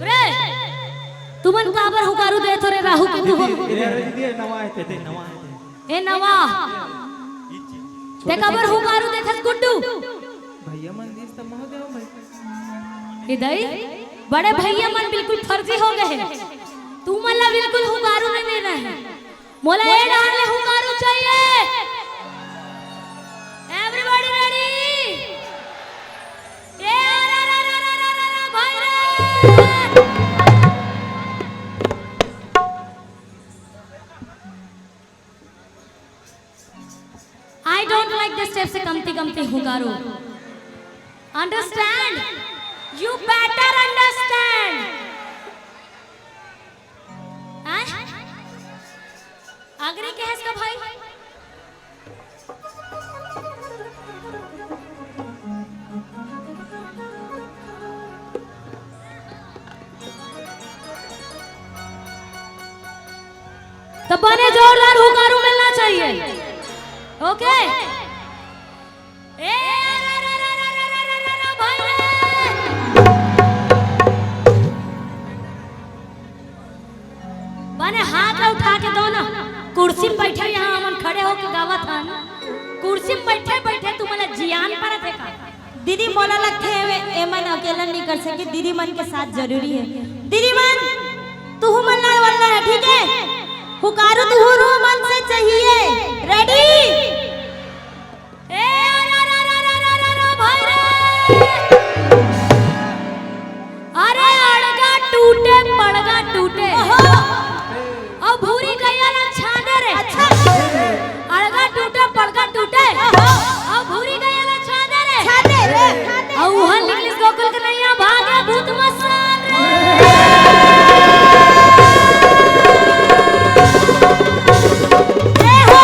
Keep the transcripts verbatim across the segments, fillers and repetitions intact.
रे, तुमन काबर हुकारू देत हो रे राहू के मुंह? ए, अरे दीदी, ए नवा हे ते, ते नवा हे ते। ए नवा। ते काबर हुकारू देथस गुड्डू? भैया मन दिस त महोदय हो भाई। ए दई, बड़े भैया मन बिल्कुल फर्जी हो गए हे। तुमन ला बिल्कुल हुकारू नइ देना हे। मोला ए डहर ले हुकारू चाहिए। Everybody ready? ए रा रा रा रा रा रा रा भाई रे। I don't like this type से कमती कमती हुकारू। Understand? You better understand. हैं? आगरी के हस का भाई? तो बने जोरदार हुकारू मिलना चाहिए। OK? ए, रा, रा, रा, भाई रे। बने हाथ ला उठा के दो ना। कुर्सी में बैठे, यहाँ हमन खड़े होके गावत हन। कुर्सी में बैठे बैठे तुमन ला जियान परत हे का? दीदी, मोला लगथे एमे-, एमन अकेला नइ कर सके, दीदी मन के साथ जरूरी हे। दीदी मन, तुहू मन ला बोलना हे, ठीक हे? हुकारू तुहू मन से चाहिए। Ready? ए, अरे, अरे, अरे, अरे, अरे, अरे, भाई रे। अरे, अड़गा टूटे, पड़गा टूटे। ओहो। अउ भूरी गैया ला छांदे रे। अच्छा। अड़गा टूटे, पड़गा टूटे। ओहो। अउ भूरी गैया ला छांदे रे। छांदे रे, छांदे। अउ उहन निकलिस गोकुल के नैया, भागे भूत मसान रे। ए हो।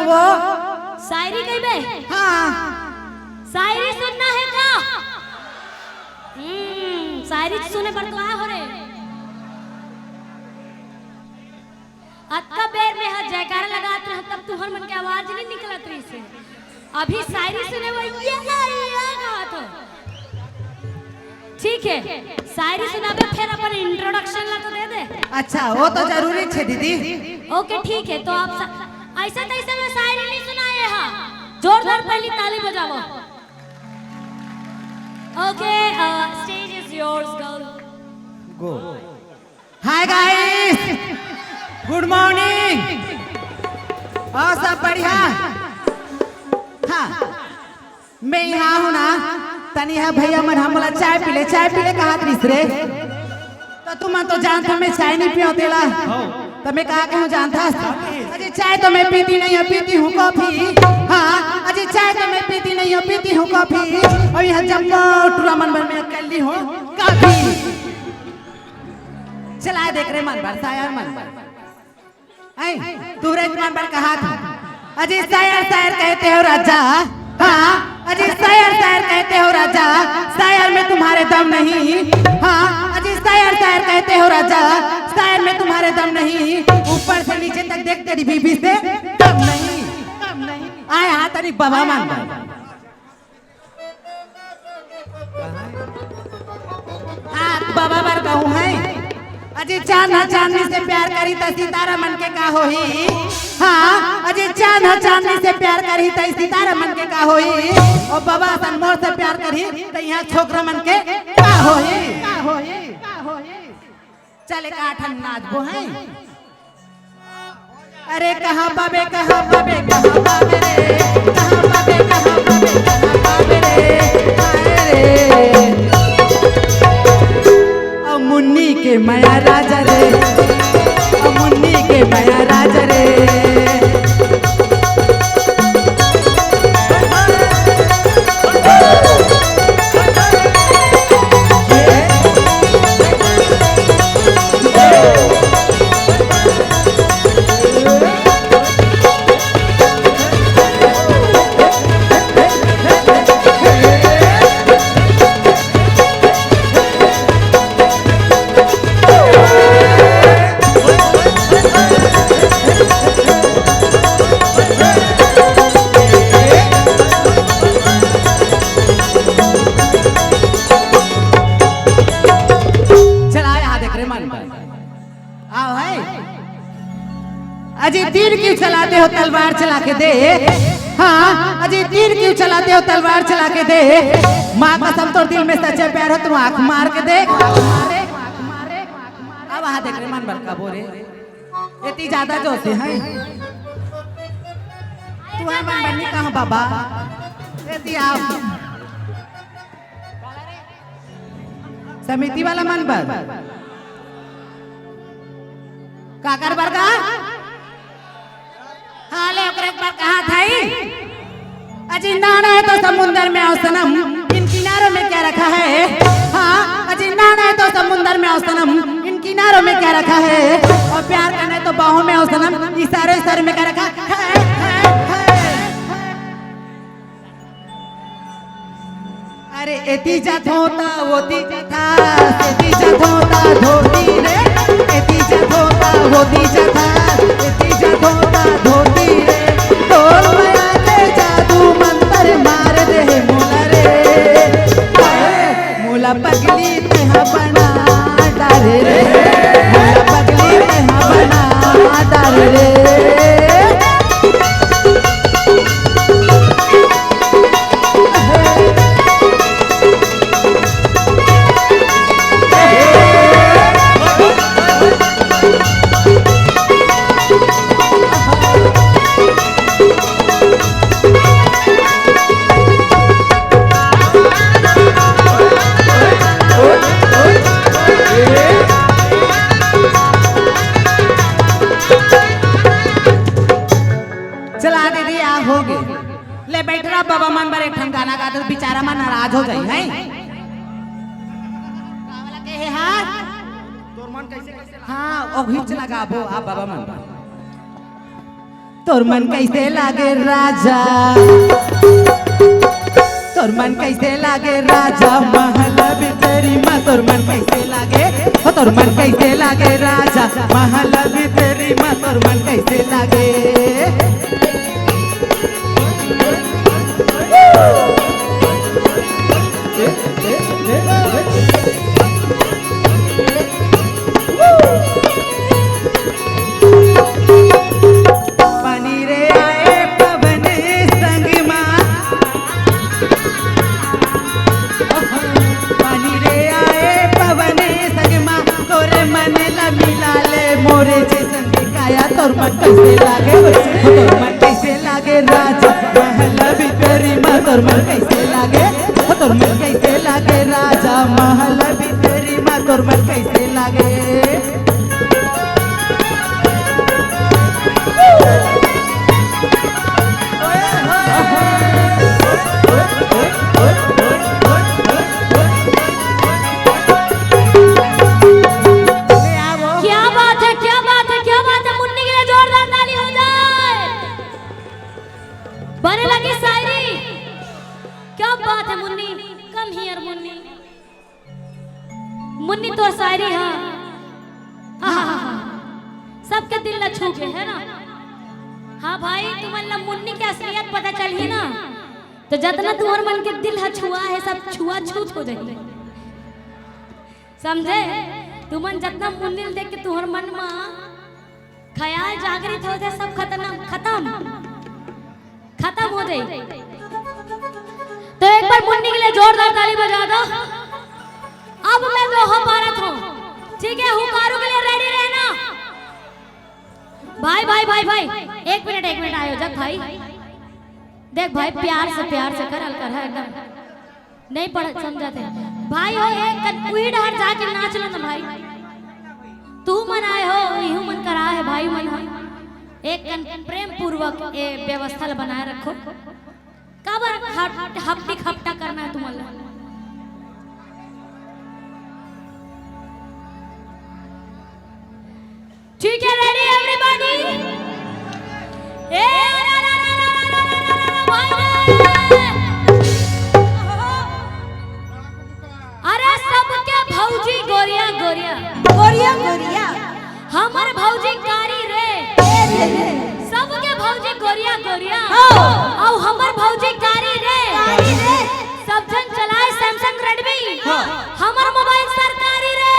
वो शायरी कहिबे? हाँ। शायरी सुनना है का? हम्म, शायरी सुने बर तो आए हो रे। अतका बेर में ह जयकारा लगात रहे, तब तुहर मन के आवाज नहीं निकलत रहिस हे। अभी शायरी सुने बर ये, ये, ये कहत हो। ठीक है, शायरी सुनाबे, फिर अपन introduction ला तो दे दे। अच्छा, वो तो जरूरी छे दीदी। OK, ठीक है, तो आप सा-, ऐसा तैसा में शायरी नहीं सुनाए हा। जोरदार पहली ताली बजाओ। OK, uh, stage is yours, girl. Go. Hi guys, good morning। और सब बढ़िया? हाँ, मैं यहाँ हूँ ना, तनी हा भैया मन हा मोला चाय पी ले, चाय पी ले कहत रहिस रे। तो तुमन तो जानत हो मैं चाय नहीं पियो तेला। तो मैं का कहूँ जानत हस? अजी चाय तो मैं पीती नहीं हूँ, पीती हूँ कॉफी। हाँ, अजी चाय तो मैं पीती नहीं हूँ, पीती हूँ कॉफी। और यहाँ जम्मो टूरा मन बर मैं अकेली हूँ कॉफी। चलाए देख रे मन बर, शायर मन बर। ऐ, तू रे मन बर कहा था। अजी शायर, शायर कहते हो राजा। हाँ, अजी शायर, शायर कहते हो राजा। शायर में तुम्हारे दम नहीं। हाँ, अजी शायर, शायर कहते हो राजा। शायर में तुम्हारे दम नहीं। ऊपर से नीचे तक देख तेरी बीबी से कम नहीं। आए हाँ तेरी बाबा मान बर। हाँ, बाबा बर कहूँ है। अजी चांद ह चांदनी से प्यार करही त सितारा मन के का होही? हाँ, अजी चांद ह चांदनी से प्यार करही त सितारा मन के का होही? ओ बाबा असन मोर से प्यार करही त यहाँ छोकरा मन के का होही? का होही? का होही? चल एक आठन नाचबो है। अरे कहाँ पाबे, कहाँ पाबे, कहाँ पाबे रे, कहाँ पाबे, कहाँ पाबे, कहाँ पाबे रे, हाय रे। ओ मुन्नी के मया राजा रे, ओ मुन्नी के मया राजा रे। चला, यहाँ देख रे मन। आओ है। अजी तीर क्यों चलाते हो, तलवार चला के दे। हाँ, अजी तीर क्यों चलाते हो, तलवार चला के दे। माँ कसम, तोर दिल में सच्चा प्यार हो, तू आँख मार के देख। अब वहाँ देख रे मन बड़का बोरे। एती ज्यादा जोर से है। तू है मन बन्नी कहाँ बाबा? एती आओ। समिति वाला मन बर। काकर बर का? हाँ, ले ओकरे बर कहा था ही? अजी नहाना है तो समुंदर में आओ सनम, इन किनारों में क्या रखा है? हाँ, अजी नहाना है तो समुंदर में आओ सनम, इन किनारों में क्या रखा है? और प्यार करना है तो बाहों में आओ सनम, इशारे इशारे में क्या रखा है? अरे एती जा धोता, ओती जा था, एती जा धोता, धोती रे, एती जा धोता, ओती जा था, एती जा धोता, धोती रे, ढोल बजा के जादू मंतर मार दे मोला रे, हाय, मोला पगली तेहा बना डारे रे, मोला पगली तेहा बना डारे रे। चला दीदी, आ हो गे। ले बैठ रहा, बाबा मन बर एक ठन गाना गा दे, बेचारा मन नाराज हो जाई, हैं? का वाला के हे हाथ? तोर मन कैसे, कैसे लगा? हाँ, ओ हिच लगाबो, आ बाबा मन बर। तोर मन कइसे लागे राजा, तोर मन कइसे लागे राजा, महल भीतरी मा तोर मन कइसे लागे, हो तोर मन कइसे लागे राजा, महल भीतरी मा तोर मन कइसे लागे। पानी रे आए पवन संग मा, पानी रे आए पवन संग मा, तोरे मन ला मिला ले मोरे जी संग काया। तोर मन कइसे लागे, तोर मन कइसे लागे राजा, महल भीतरी मा तोर मन कइसे लागे, तोर मन कइसे लागे राजा, महल भीतरी मा तोर मन कइसे लागे। क्या बात है, क्या बात है, क्या बात है। मुन्नी के लिए जोरदार ताली हो जाए। बने लगी शायरी। क्या बात है मुन्नी, come here मुन्नी। मुन्नी तोर शायरी हा, आहा, सबके दिल ला छू के, है ना? हाँ भाई, तुमन ला मुन्नी के असलियत पता चलही ना, तो जतना तुहर मन के दिल हा छुआ है, सब छुआ छूत हो जाही। समझे? तुमन जतना मुन्नी ल देख के तुहर मन मा ख्याल जागृत हो जाए, सब खत्म, खत्म, खत्म हो जाए। तो एक बार मुन्नी के लिए जोरदार ताली बजा दो। अब मैं दोहा पारत हूँ, ठीक है? हुकारू के लिए रेडी रहना। भाई, भाई, भाई, भाई, एक मिनट, एक मिनट, आयोजक भाई, देख भाई, प्यार से, प्यार से कर, हल्का है एकदम। नहीं पढ़ समझत हे भाई हो, एक कन उही डहर जाके नाच लो ना भाई। तू मन आए हो, इहू मन करा है भाई मन ह। एक कन प्रेम पूर्वक ये व्यवस्था ला बनाए रखो। काबर हप-, हपटी खपटा करना है तुमन ला? ठीक है, ready everybody? ए, अरे, अरे, भाई रे। अरे, सबके भौजी गोरिया, गोरिया। गोरिया, गोरिया। हमर भौजी कारी रे। ए रे रे। सबके भौजी गोरिया, गोरिया। हो। अउ हमर भौजी कारी रे। कारी रे। सब झन चलाए Samsung Redmi। हाँ। हमर मोबाइल सरकारी रे।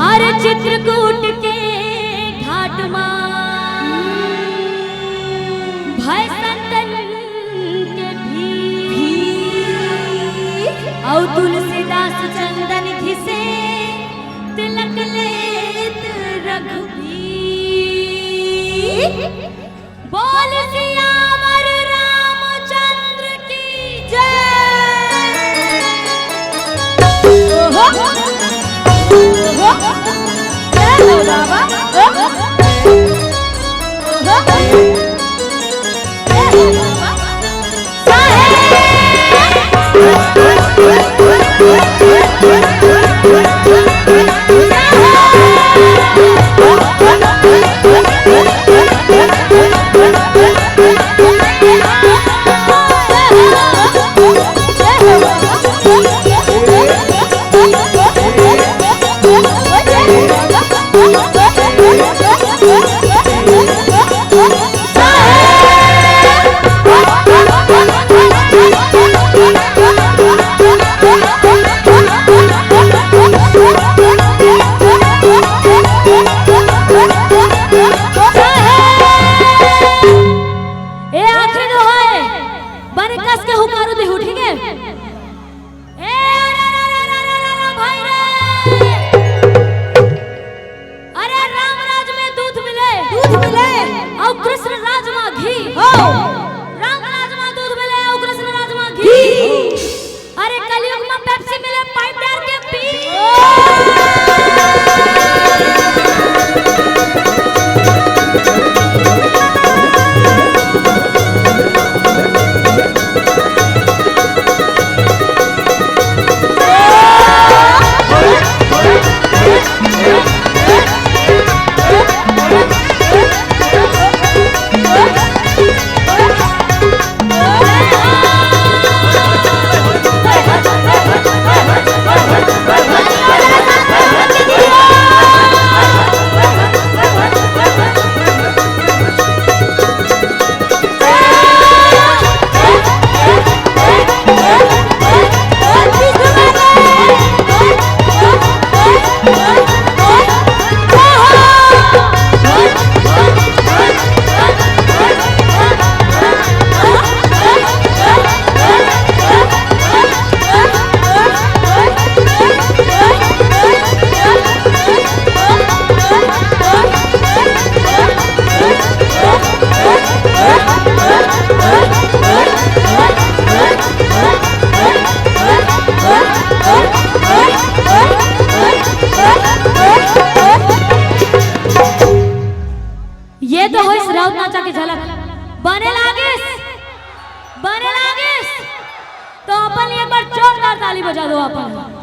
अरे चित्रकूट के घाट मा भय संतन के भीड़, अउ तुलसीदास चंदन घिसे तिलक लेत रघुबीर। बोल सियावर रामचंद्र की जय। ओहो, ओहो, जय हो बाबा। ओहो, ओहो, जय हो बाबा। के झलक। बने लागिस, बने लागिस। तो अपन लिए एक बार जोरदार ताली बजा दो अपन।